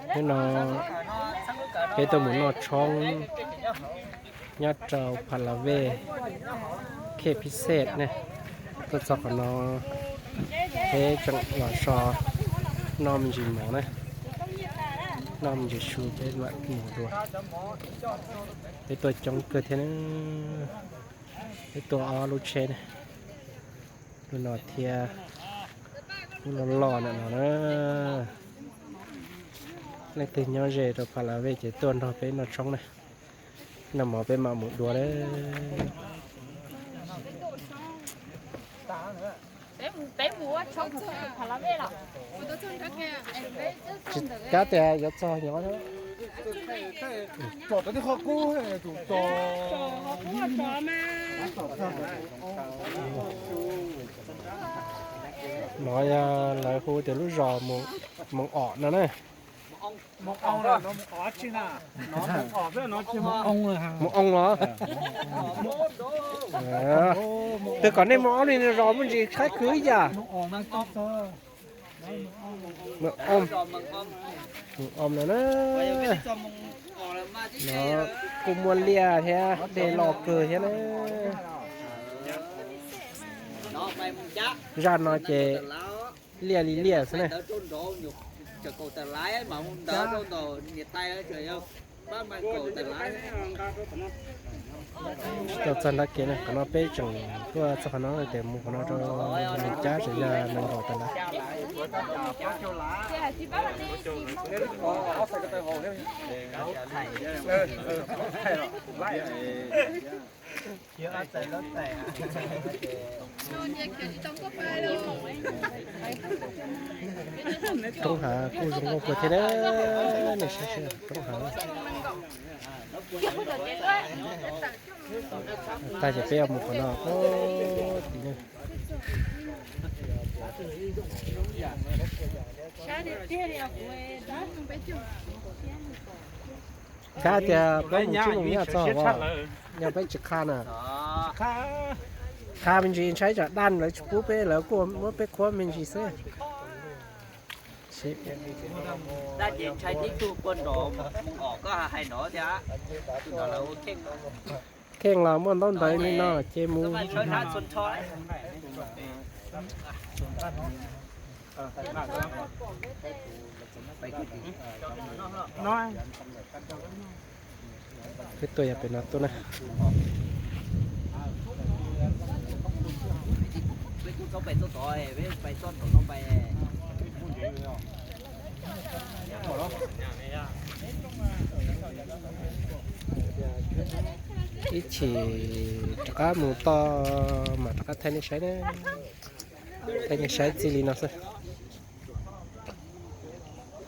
Hnub no peb tuaj mus noj tshoob nyob rau Pha La Vej, Khej Phij Xej ne. Tuaj txog qhov no peb tseem los so noj me ntsis mov na. Noj me ntsis su peb mam mus dua. Peb tuaj coob kawg thiab na. Peb tuaj ob lub tsheb na, lub no thiab lub loj loj ntawm no na. Leej twg nyob ze rau Pha La Vej ces tuaj nrog peb noj tshoob na. Noj mov peb mam mus dua lawm. Kab tias yuav txog nyob. No yog lawv hu tias lub zos Moos Om no na. Mus oo los? Twb kom nej mus ob li zos muaj ntsis tshaib khwv ib yam. Moos Om no na. No kuj muaj liaj thiab, dej loj kawg thiab na. Zaj no ces liaj li liaj xwb na. Tsis tau txog nrab kev na, qhov no peb tseem tuaj txog qhov no ces mus qhov no rau Moos Cab tseem yog nees nkaum tawm lawm. Roob hav kuj zoo nkauj kawg thiab na, nej saib seb roob hav. Tag ces peb yuav mus qhov no, tid na. Kab tias plaub moos tsib moos nyaj txog os, yog peb tsis qha na. Qha me ntsis ntshai tsam daj lawv tsis pub peb, lawv kuj muab peb qhuab me ntsis xwb. Daj ces ntshai tib tug puag nrov, Moos Om koj hais nrov thiab. Kheej los muaj ntaub ntawv li no ces mus. Peb tuaj yog pem no tuaj na. Ib chim rov qab mus toj mam rov qab thaij nej saib na. Thaij nej saib txij li no xwb.